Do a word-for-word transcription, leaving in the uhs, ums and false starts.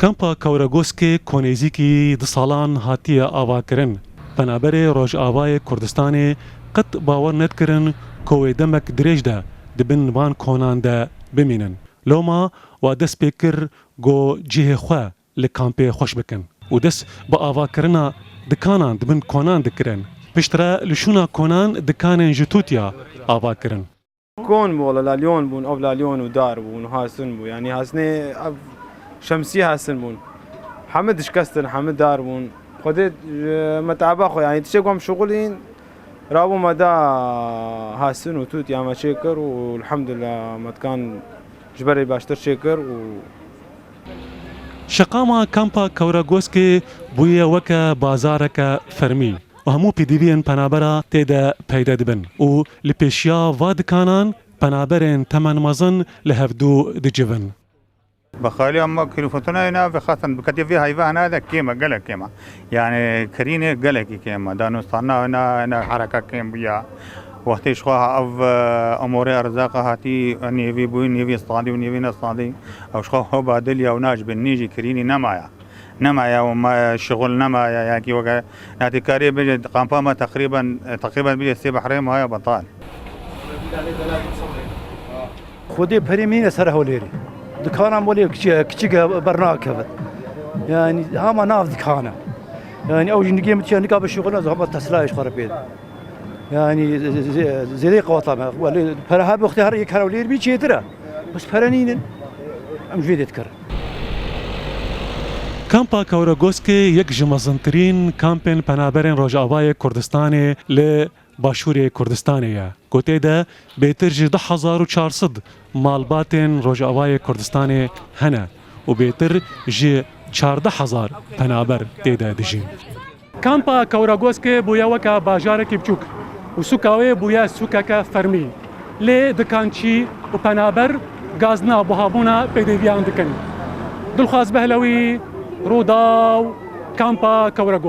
Kampa Kewregoskê ku nêzîkî du salan hatiye avakirin, penaberê Rojavayê Kurdistanê qet bawer nedikirin ku wê demek dirêj de di bin van konan de bimînin. Loma wa dest pê kir ku cihê xwe li kampê xweş bikin û dest bi avakirina dikanan di bin konan dikirin. Piştre li şûna konan dikanên ji tûtiya ava kirin. Kon bû, wele lalyon bûn, ev lalyon û dar bûn û hasin bû. Yanî hasinê ev şemsî hasin bûn. Hemî dişkestin, hemî dar bûn. Xwedê, e, me teaba xwe, yanî tiştê ku em şixulîn, rabû me da hasin û tût ya me çêkir û elhamdulillah me dikan ji berê baştir çêkir û Şeqama kampa Kewregoskê bûye weke bazareke fermî û hemû pêdiviyên penabera tê de peyde dibin û li pêşiya va dikanan penaberên temen mezin li hevdû dicivin. Bi xalî em kêlfetûna wê navê xasan bi ketê vê heyva hena de kêm e, gelek kêm e. Yani kirînê gelekî kêm e. Danûstana wê na, na hereka kêm bûya. Wextê ji xwe ev, e, emorê erzaqa hatî nêvî bûyî, nêvî standî û nêvî nestandî. Ew ji xwe hoba diliya û na ji bin nî jî kirînî nemaye. Nemaye û me şixul nemaye, yakî weke natîkarê bêje, kampa me teqrîben, teqrîben bêje sê behrê maye betal. Xwedê perê mîne ser Hewlêrê. Dikanan welê kiçik, kiçik bernakevin. Yani hama nav dikana. Yani ew jî nigê min çiya nika bişixulin, hama teslayê ji xwe re pê de. Yani zê-, zê-, zêdeyê qeweta me. Welê pere her wextê her yek her Hewlêr bî çêtir e. Bes pere nînin. Em ji vê dê dikerin. Kampa Kewregoskê yek ji mezintirîn kampên penaberên Rojavayê Kurdistanê li Başûrê Kurdistanê ye, ku tê de bêtir ji du hezar û çar sed malbatên Rojavayê Kurdistanê hene û bêtir ji çardeh hezar penaber tê de dijîn. Kampa Kewregoskê bûye weke bajarekî biçûk û sûka wê bûye sûkeke fermî. Lê dikançî û penaber gazina buhabûna pêdiviyan dikin. Dilxwaz Behlewî, Rûdaw, Kampa Kewregos.